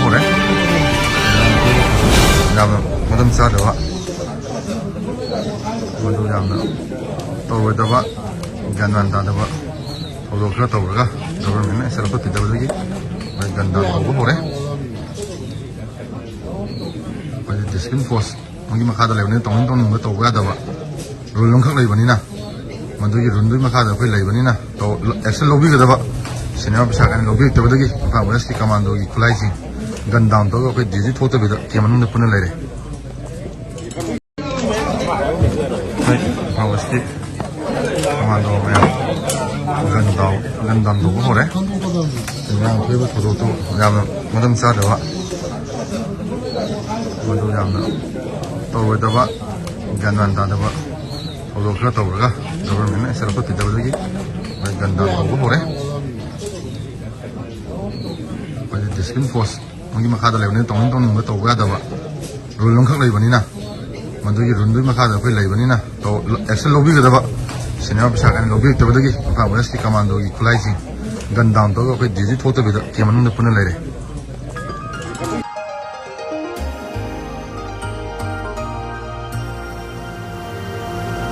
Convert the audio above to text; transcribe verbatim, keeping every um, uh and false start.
ꯍꯧꯔꯦ꯫ ꯌꯥꯝꯅ ꯃꯇꯝ ꯆꯥꯗꯕ, ꯃꯗꯨ ꯌꯥꯝꯅ ꯇꯧꯔꯣꯏꯗꯕ, ꯒ꯭ꯌꯥꯟ ꯃꯥꯟ ꯇꯥꯗꯕ ꯊꯧꯗꯣꯛ ꯈꯔ ꯇꯧꯔꯒ ꯒꯚꯔꯟꯃꯦꯟꯅ ꯑꯦꯛꯁꯟ ꯂꯧꯈꯠꯄꯤꯗꯕꯗꯒꯤ ꯃꯣꯏ ꯒꯟ ꯗꯥꯎꯟ ꯇꯧꯕ ꯍꯧꯔꯦ꯫ ꯑꯩꯈꯣꯏꯗꯤ ꯗꯤꯁꯤꯄ꯭ꯂꯤꯟ ꯐꯣꯔꯁ ꯑꯃꯒꯤ ꯃꯈꯥꯗ ꯂꯩꯕꯅꯤꯅ ꯇꯧꯅꯤꯡ ꯇꯧꯅꯤꯡꯕ ꯇꯧꯕ ꯌꯥꯗꯕ ꯔꯨꯜ ꯑꯃꯈꯛ ꯂꯩꯕꯅꯤꯅ, ꯃꯗꯨꯒꯤ ꯔꯨꯜꯗꯨꯒꯤ ꯃꯈꯥꯗ ꯑꯩꯈꯣꯏ ꯂꯩꯕꯅꯤꯅ ꯇꯧ-, ꯑꯦꯛꯁꯟ ꯂꯧꯕꯤꯒꯗꯕ ꯁꯦꯅꯤꯌꯔ ꯑꯣꯐꯤꯁꯥꯔ ꯀꯥꯏꯅ ꯂꯧꯕꯤꯔꯛꯇꯕꯗꯒꯤ ꯏꯝꯐꯥꯜ ꯋꯦꯁꯀꯤ ꯀꯃꯥꯟꯗꯣꯒꯤ ꯈꯨꯠꯂꯥꯏꯁꯤꯡ ꯒꯟ ꯗꯥꯎꯟ ꯇꯧꯔꯒ ꯑꯩꯈꯣꯏ ꯗꯤ ꯖꯤ ꯊꯣꯛꯇꯕꯤꯗ ꯀꯦꯝ ꯃꯅꯨꯡꯗ ꯄꯨꯟꯅ ꯂꯩꯔꯦ꯫ ꯍꯣꯏ, ꯏꯝꯐꯥꯜ ꯋꯦꯁꯀꯤ ꯀꯃꯥꯟꯗꯣ ꯃꯌꯥꯝ ꯒꯟ ꯗꯥꯎꯟ, ꯒꯟ ꯗꯥꯎꯟ ꯇꯧꯕ ꯍꯧꯔꯦ꯫ ꯉꯔꯥꯡ ꯊꯣꯛꯏꯕ ꯊꯧꯗꯣꯛꯇꯨ ꯌꯥꯝꯅ ꯃꯇꯝ ꯆꯥꯗꯕ, ꯃꯗꯨ ꯌꯥꯝꯅ ꯇꯧꯔꯣꯏꯗꯕ, ꯒ꯭ꯌꯥꯟ ꯃꯥꯟ ꯇꯥꯗꯕ ꯊꯧꯗꯣꯛ ꯈꯔ ꯇꯧꯔꯒ ꯒꯚꯔꯟꯃꯦꯟꯅ ꯑꯦꯛꯁꯟ ꯂꯧꯈꯠꯄꯤꯗꯕꯗꯒꯤ ꯃꯣꯏ ꯒꯟ ꯗꯥꯎꯟ ꯇꯧꯕ ꯍꯧꯔꯦ꯫ ꯑꯩꯈꯣꯏꯗꯤ ꯗꯤꯁꯤꯄ꯭ꯂꯤꯟ ꯐꯣꯔꯁ ꯑꯃꯒꯤ ꯃꯈꯥꯗ ꯂꯩꯕꯅꯤꯅ ꯇꯧꯅꯤꯡ ꯇꯧꯅꯤꯡꯕ ꯇꯧꯕ ꯌꯥꯗꯕ ꯔꯨꯜ ꯑꯃꯈꯛ ꯂꯩꯕꯅꯤꯅ, ꯃꯗꯨꯒꯤ ꯔꯨꯜꯗꯨꯒꯤ ꯃꯈꯥꯗ ꯑꯩꯈꯣꯏ ꯂꯩꯕꯅꯤꯅ ꯇꯧ-, ꯑꯦꯛꯁꯟ ꯂꯧꯕꯤꯒꯗꯕ ꯁꯦꯅꯤꯌꯔ ꯑꯣꯐꯤꯁꯥꯔ ꯀꯥꯏꯅ ꯂꯧꯕꯤꯔꯛꯇꯕꯗꯒꯤ ꯏꯝꯐꯥꯜ ꯋꯦꯁꯀꯤ ꯀꯃꯥꯟꯗꯣꯒꯤ ꯈꯨꯠꯂꯥꯏꯁꯤꯡ ꯒꯟ ꯗꯥꯎꯟ ꯇꯧꯔꯒ ꯑꯩꯈꯣꯏ ꯗꯤ ꯖꯤ ꯊꯣꯛꯇꯕꯤꯗ ꯀꯦꯝ ꯃꯅꯨꯡꯗ ꯄꯨꯟꯅ ꯂꯩꯔꯦ꯫